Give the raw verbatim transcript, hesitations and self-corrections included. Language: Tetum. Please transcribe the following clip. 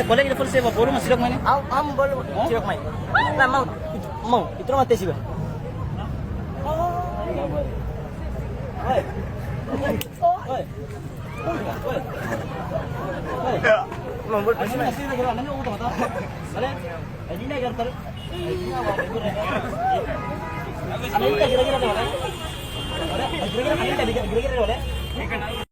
Kolega ida fali se ba bolu mak seidauk mai ne'e? Au, am bolu seidauk mai. Nah, mau, mau, itu rumah tesi ba. Oi. Oi. Oi. Oi. Mau bolu. Ini nasi lagi, ini mau tahu. Balik. Ini nasi lagi. Ini nasi lagi.